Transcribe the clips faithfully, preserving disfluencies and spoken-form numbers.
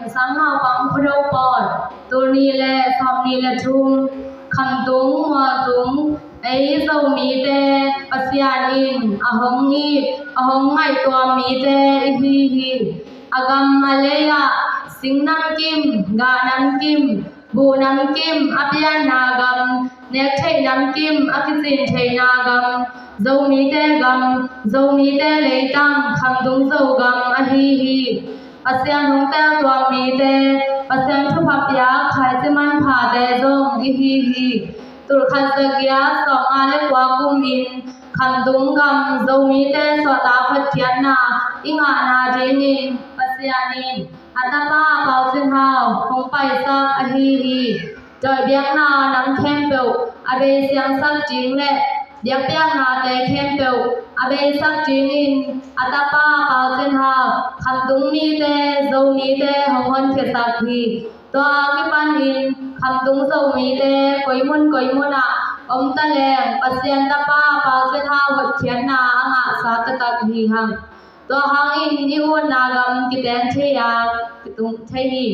Sang Naupang Khuado Pawt, tul nih le sawmnih le thum, Khamtung Mualtung, ei Zomite Pasian in a hong it, a hong ngaihtuah mite i hi hi. A gam a lei ah sing namkim, gah namkim, buh namkim a pianna gam, nek theih namkim a kicin theihna gam, Zomite gam, Zomite leitang Khamtung Zogam ahi hi. Pasian hong teltuam mite, Pasian thupha piak khaici manphate zong i hi hi. Tulkhat zagiat sawmnga le kua kumin Khamtung gam Zomite suahtak hotkhiatna i ngahna dingin Pasian in a tapa Pau Cin Hau hong paisak ahi hi. Dawi biakna nam khempeuh a beisiangsak ding le biakpiaknate khempeuh a beisak dingin a tapa Pau Cin Hau Khamtung mite, Zomite hong honkhiasak hi. Tua a kipanin Khamtung Zomite koi mun koi munah om taleng Pasian tapa Pau Cin Hau hotkhiatna a ngahsa taktak hi hang. Tua hangin i utna gam kiteng thei a kitung thei hi.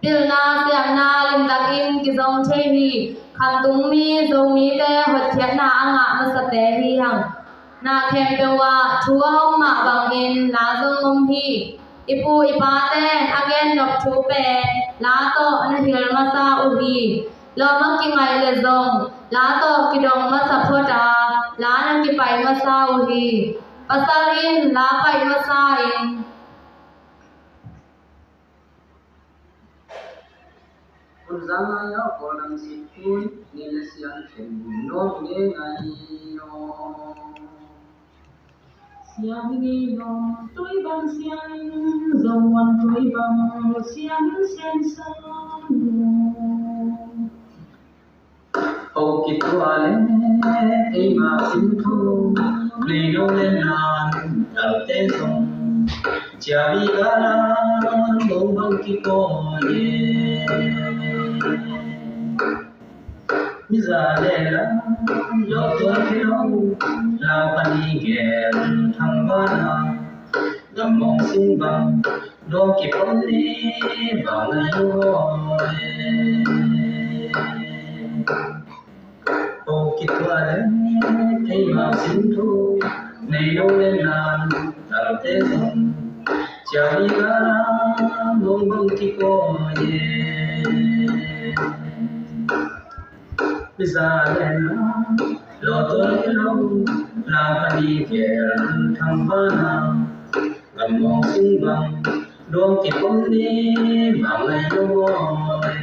Pilna siamna limtakin kizong thei hi. Khamtung mi Zomite hotkhiatna a ngah masate hi hang. Na khempeuh ah thu a om mah bangin la zong om hi. I pu i paten a gen nop thu pen la tawh na hilh masa uh hi. Lawm a kingaih le zong la tawh kidong masa phot a, la na kipai masa uh hi. Pasal in la pai masa in. Hun zang lai a Kawlgam sikkun ni le siang khen nuam ngei ngai aw. Siang ngei nuam tui bang siang, zomuan tui bang siang sen sang. Ho kituah le eima sin thu nei lo le nan talte zong ciami gala lo bang kikawi e. Miza le la lo tuan kilo lau pani gel thang bana. Gam mong sing bang dong kipom ni bang na hi aw e. Ho kituah le eima sin thu nei lo le nan talte zong ciami gala lo bang kikawi e. Miza le la lo tuan kilo lau pani gel thang bana. Gam mong sing bang dong kipom ni bang lai lo aw e.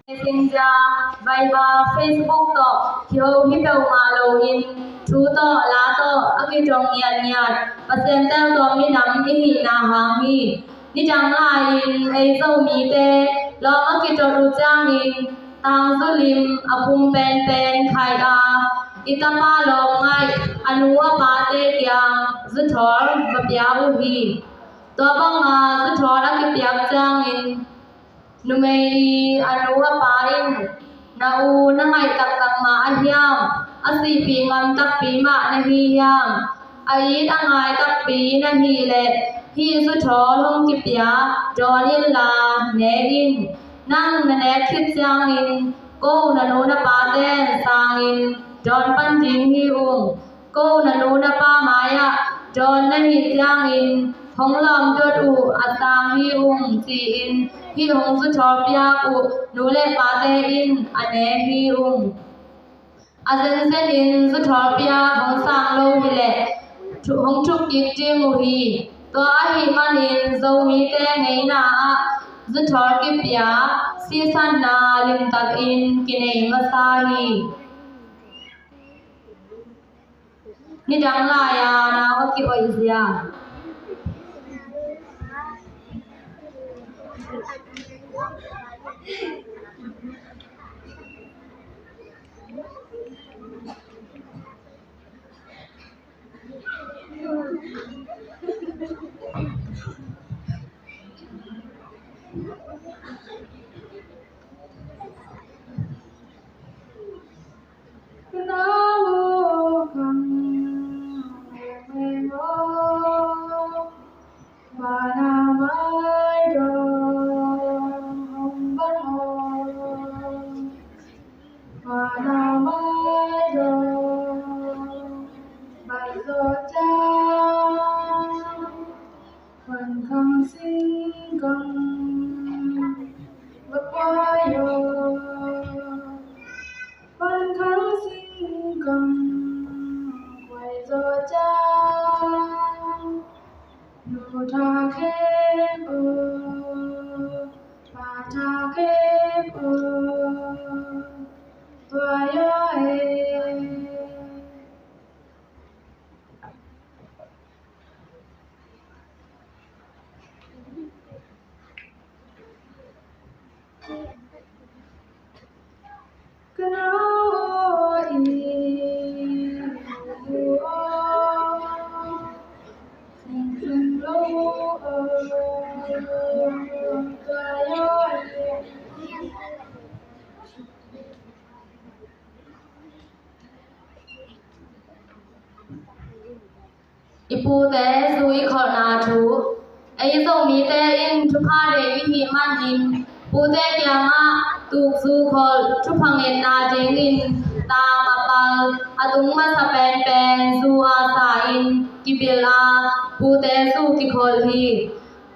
Messenger, Viber, Facebook tawh kiho hi peuhmah loin thu tawh la tawh a kidong ngiatngiat Pasian teltuam minam i hihna hang hi. Nidang lai-in ei Zomite lawm a kitot uh ciangin tangzu lim a pum penpen khai a, i tapa lawm ngaih a nu a pate kiang zuthawl va pia uh hi. Tua banga zuthawl a kipiak ciangin numei i a nu a pa in na u na ngaih taktak mah a hiam, a sihpih ngam takpi mah na hi hiam? A it a ngai takpi na hih leh hih zuthawl hong kipia dawn inla ne in. Nang na nek khit ciangin ko na nu na paten sangin dawn pan ding hi ung. Ko na nu na pa mai-ah dawn na hih ciangin hong lawm dot uh a sang hi ung, ci-in hih hong zuthawl piak uh nu le pate in a ne hi ung. A zenzen in zuthawl piak hong sang lo hi leh thu-, hong thuk kik ding uh hi. Tua ahih manin Zomite ngeina ah zuthawl kipia sisanna limtakin kinei masa hi. Nidang lai-a nau a kioih zia. I pute zu i kholhna thu. Ei Zomite in thupha deih i hih manin pute kiangah tuk zu kholh thupha ngetna dingin taam a pal, a tung masa penpen zu a sa in kibil a, pute zu kikholh hi.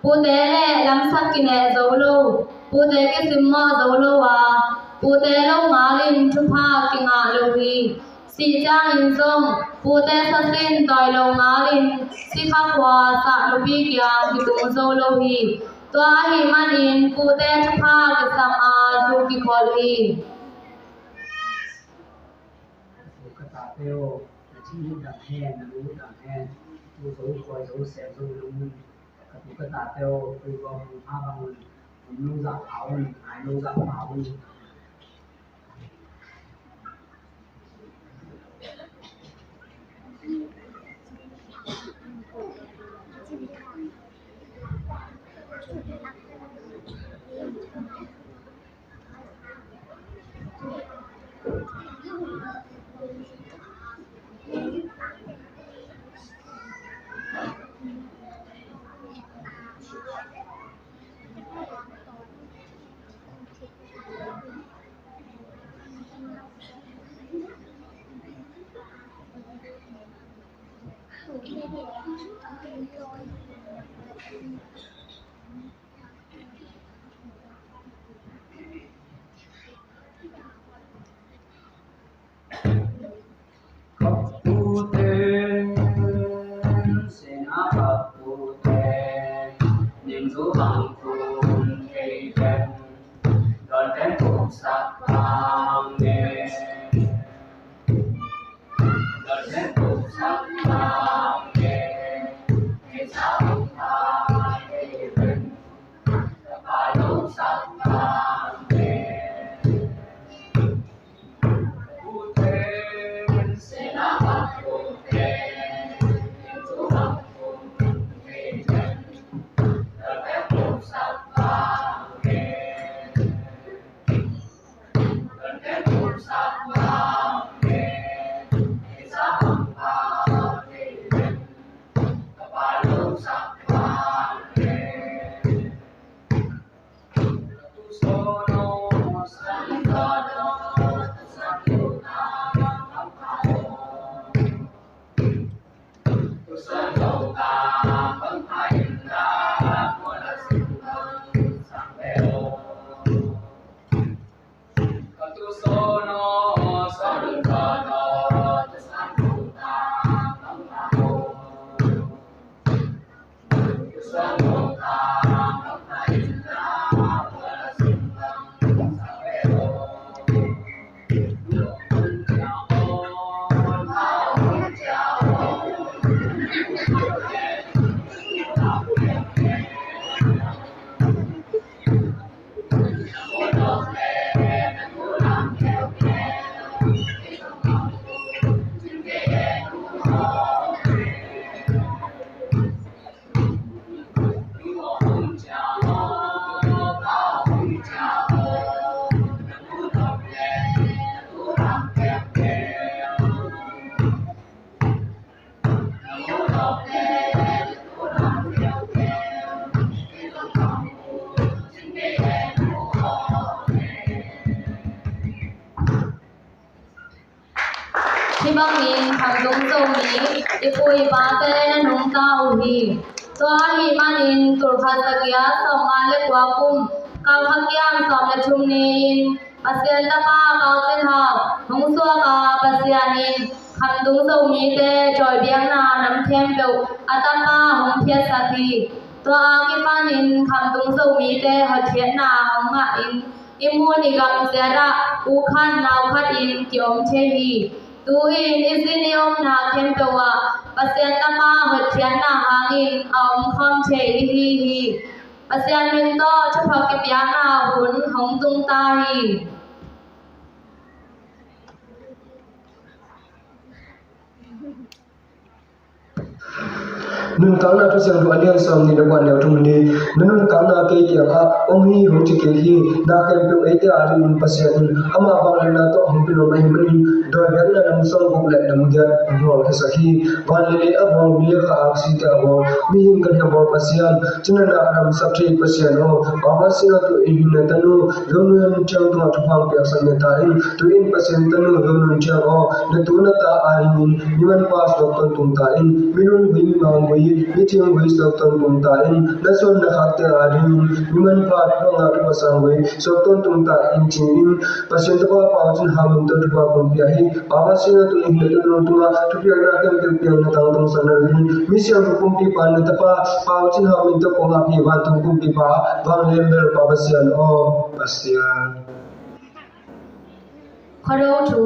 Pute le lamsak kineh zo lo, pute kisimmawh zo lo a, pute lo ngalin thupha kingah lo hi. Sih ciangin zong pute sasin tawi lo ngalin sikha khua sah nupi kiang kitung zo lo hi. Tua ahih manin pute thupha kisam a zu kikholh hi. Ka tate aw, na thing dang hen, na lu dang hen, tu zo khawi zo sem zo lo mun. Ka tu ka tate aw, koi gawp hong pha bang un, om lo zah pha un, ngai lo zah pha un. Pute, sena pute, ningzu bang kun kei ten, don ten puk sak bang ne. Don ten puk sak bang ne. Kei sa puk bang kei ten. Hih bangin Khamtung Zomi i pu i pate na nungta uh hi. Tua ahih manin tulkhat zagiat sawmnga le kua kum, Kal Kha Kiang sawm le thum ni-in Pasian tapa Kal Cin Hau hong suak a, Pasian in Khamtung Zomite dawi biakna nam khempeuh a tapa hong phiatsak hi. Tua a kipanin Khamtung Zomite hotkhiatna hong ngah in, i mun i gam ciat ah u khat nau khat in ki-om thei hi. Tu-in i zin i omna khempeuh ah Pasian tapa hotkhiatna hangin a omkhawm thei i hi hi. Pasian min tawh thupha kipiakna hun hong tung ta hi. Nuntakna Thusiangtho a lian sawmnih le kua, neu thum ni. Na nuntakna kei kiangah om hi, hong ci kik hi. Na khempeuh eite a dingin Pasian in amah vangliatna tawh hong pia nuam ahih manin dawi biakna lam sawmguk le lam giat hong hawlkhiasak hi. Van le lei a bawl, mi le kha aksite a bawl, mihing kan hi a bawl Pasian, cina na a damsak thei Pasian aw, Pa Pasian aw, tu-in hin na tanu Zo Nun Thiang tungah thupha piaksak ni ta in. Tu-in Pasian tanu Zo Nun Thiang aw, na tu na ta a dingin mi manpha suak tawntung ta in. Mi lunggui, mi manggui, mi thinggui suak tawntung ta in. Na suan na khakte a dingin mi manpha, thupha ngah, thupha sanggui suak tawntung ta in, ci-in Pasian Tapa Pau Cin Hau min tawh thupha kong pia hi. Pa Pasian aw, tu-in hin na tanu tungah thupiakna khempeuh piang na tangtungsak nadingin, mi siangtho kumpipa na tapa Pau Cin Hau min tawh kong ap hi. Vantung kumpipa, vanglian belpa Pasian aw, Pasian. Khuado thu.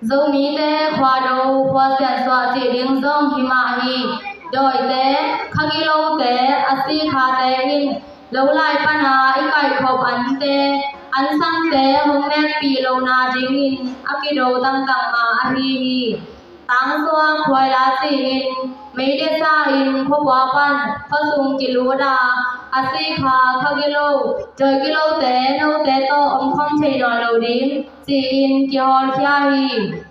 Zomite khuado, khua siansuah cih ding zong hi mah hi. Dawite, kha gilote, a sikhate in lo lai pana i kaihkhop ante, ansangte hong nekpih lohna dingin a kido tangtang mah ahi hi. Tangsuang khuaila ci-in meidesa in khuapua pan khuasung kilut a, a sikha kha gilo, dawi gilote note tawh omkhawm thei nawn lo ding, ci-in kihawlkhia hi.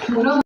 Program